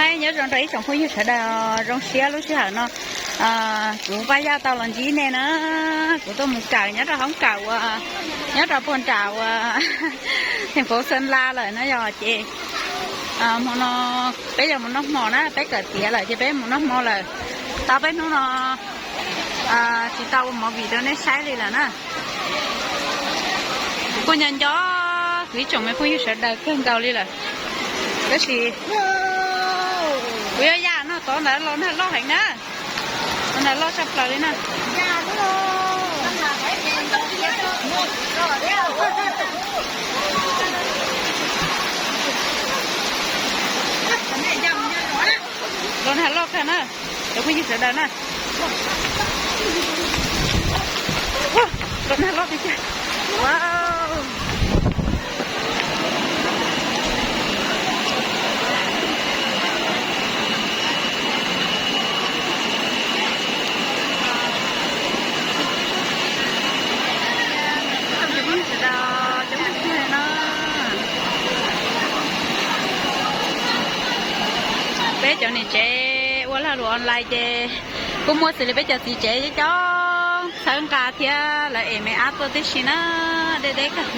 Nyob zoo rau ib tsoom phooj ywg sawv daws, zoo siab lub sij hawm no kuv Paj Yaj tau los ntsib nej na. Kuv tuaj mus kawm nyob rau hoob kawm uas nyob rau puag nram uas theem fauv Xeeb Las lawm na yog ces hmo no peb yuav mus noj hmo na, peb kawm tiav lawm ces peb mus noj hmo lawm. Tau peb hnub no tsis tau ua movie rau nej saib li lawm na. Kuv kuj nco nco kuv ib tsoom me phooj ywg sawv daws kawg nkaus li lawm. Tab sis kuv yuav yam noj tod ntawd los nag loj heev na. Los nag loj tshaj plaws li na. Los nag loj kawg na, cov phooj ywg sawv daws na. Los nag loj tiag tiag. Peb cov niam tsev ua lag luam online ces kuj muaj xws li peb cov txiv tsev coob coob txhawb nqa thiab lawv es me ab tuaj tib si na, deb deb kawg.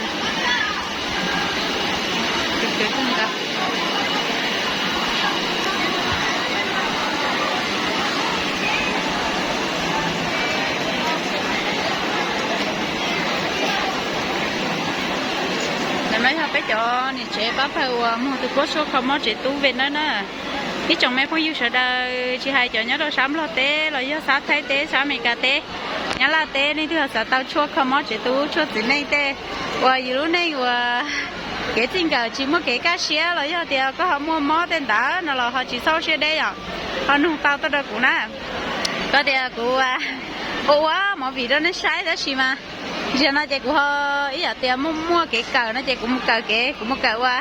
Ntawm no yog peb cov niam tsev pab pawg uas muag tus kuab tshuaj kho mob tsev tub Vej Nawb na. Ib tsoom me phooj ywg sawv daws tsis hais cov nyob rau sab Nplog teb los yog sab Thaib teb, sab Amelikas teb, Nyab Laj teb, leej twg ho xav tau tshuaj kho mob tsev tub, tshuaj txiv neej tej uas yus lub neej uas kev txij nkawm tsis muaj kev kaj siab los yog tias koj ho muaj mob tej ntawd no los ho tsis txhob siab deb yom, ho nug tau tuaj rau kuv na. Koj tias kuv ua ua movie rau nej saib tab sis mas zaum no ces kuv ho ib yam tias muaj muaj kev kawm no ces kuv mus kawm kev, kuv mus kawm ua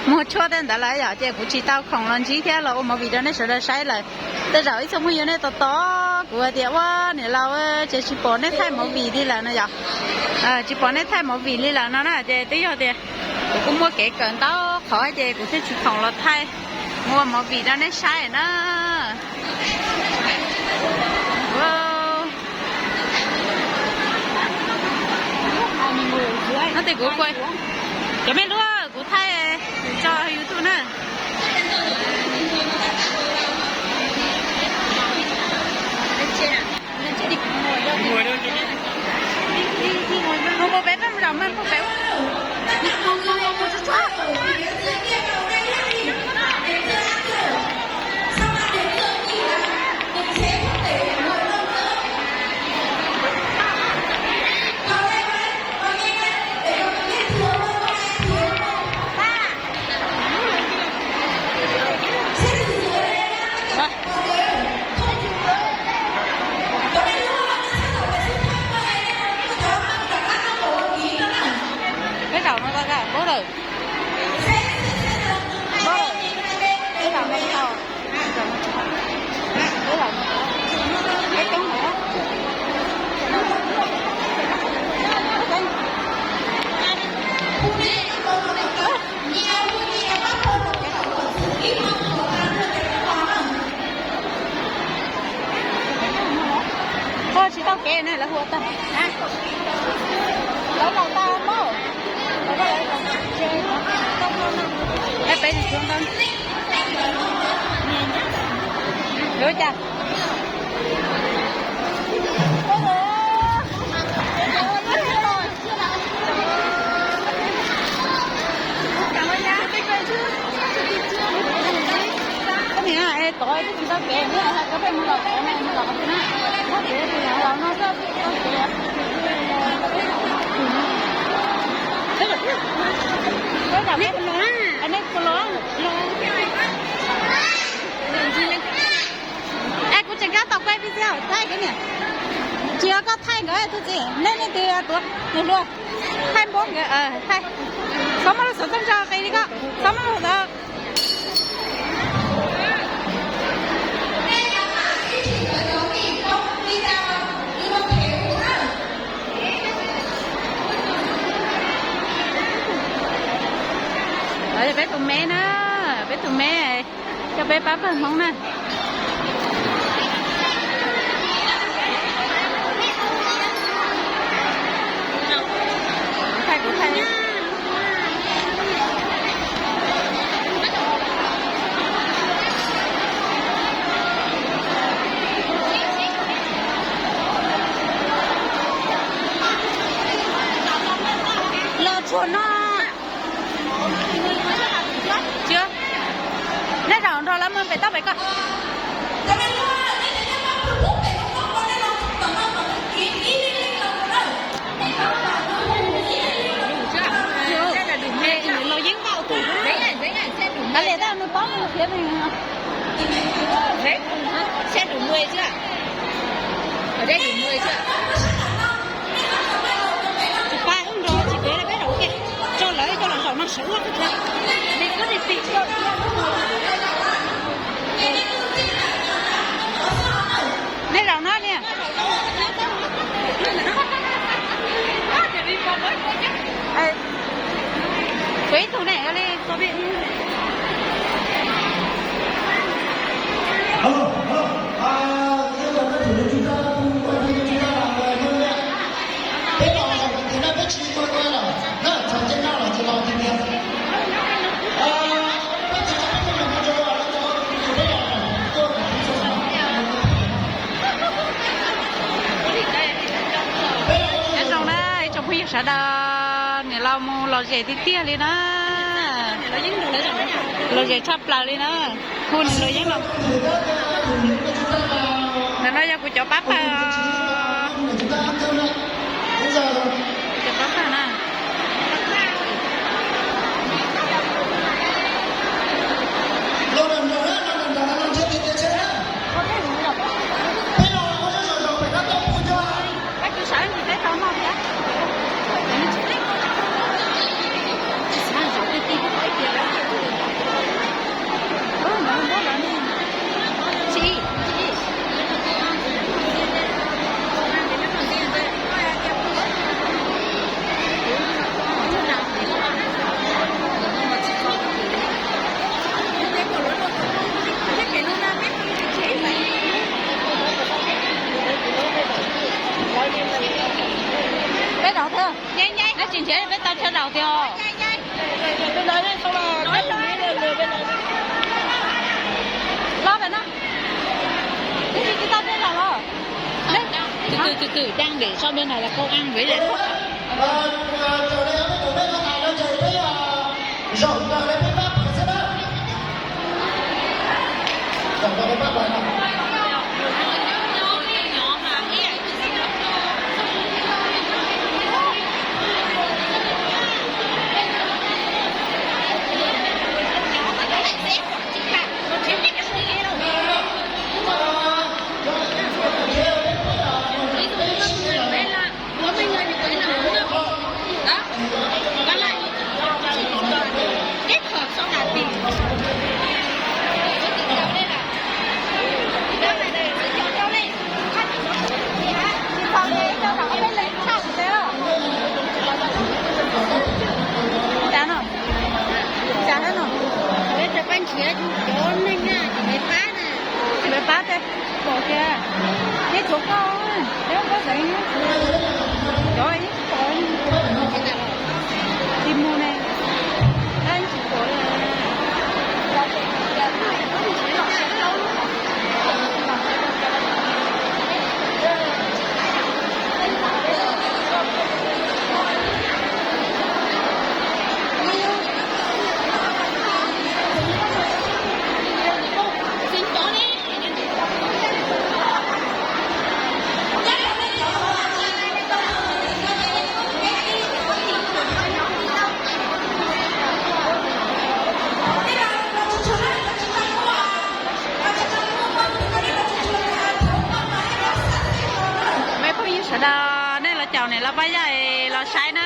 muag tshuaj tej ntawd lawm yom, ces kuv tsis tau khoom los ntsib thiab los ua movie rau nej sawv daws saib lawm. Tej zaum ib txhia muaj yus nej tos tos kuv tias ua niam laus ces tsis pom nej thaij movie li lawm no yom. Tsis pom nej thaij movie li lawm no na ces twb yog tias kuv kuj muaj kev kawm ntau qhov ces kuv thiaj tsis khoom los thaij ua movie rau nej saib na. No ces kuv, cov me lub kuv thaij tso YouTube na. Peb zaum no tau, peb zaum no tau. Koj tsis tau kev ne, lawv hu tag. Lawv laus tag mog. Peb tsis tshua ntau. Yuav cas? Koj niam, es tod twb tsis tau kev, koj pheej mus los tod ne, mus los qhov twg na? Muab kev tus los no xwb tsis tau kev. Nej puas los? Es kuv tseem kab tau kuaj video thaij koj niam. Tsis yog koj thaij nkawd tus txiv, nej leej twg tuav nws hlua. Thaij npuab nkawd, thaij. Txhob muab lub xov tooj tso qis li koj, txhob muab lub xov tooj. Peb tus me na, peb tus me. Cov peb pab pawg Hmoob na. Los tsuas no. Tsis, nej zaum nrog lawv mus pem toj pem ko. Nws paub nws qhia. Tsis pab wb nrog tsis peb, peb zaum ua ke, tso lawv coj los zaum no sawv ua. Nej zaum no li. Kuv ib tug ne li. Nyob zoo na ib tsoom phooj ywg sawv daws, niam laus mus lom zem tiag tiag li na. Lom zem tshaj plaws li na. Hu niam laus yeeb los. Ntawm no yog kuv cov pab pawg. Cov pab pawg na. Peb zaum thiab, nej tsis nrhiav peb tau chaw zaum tiag os. Los pem no. Tsis tau peb zaum los. Từ từ từ từ, đang để cho bên này là công an với lại thuốc. Peb pab thiab, pom tias nej tshuav koj, peb pab xeev, cov ib tsis pom, tsis mus ne, pab ib tsis pom li. Mej phooj ywg sawv daws, nej los caum niam laus Paj Yaj los saib na.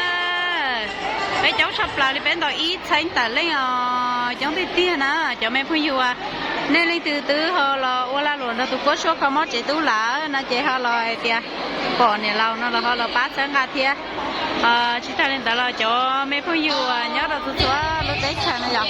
Peb coob tshaj plaws li, peb ntaus ib txheeb tawm leej os, coob tiag tiag na. Cov mej phooj ywg uas nej leej twg twb ho los ua lag luam nrog tus kuab suab kho mob tsev tub lawm no ces ho los hais tias pom niam laus no los ho los pab txhawb nqa thiab. Tsis tag li ntawd los cov mej phooj ywg uas nyob rau txhua txhua lub teb chaws no yog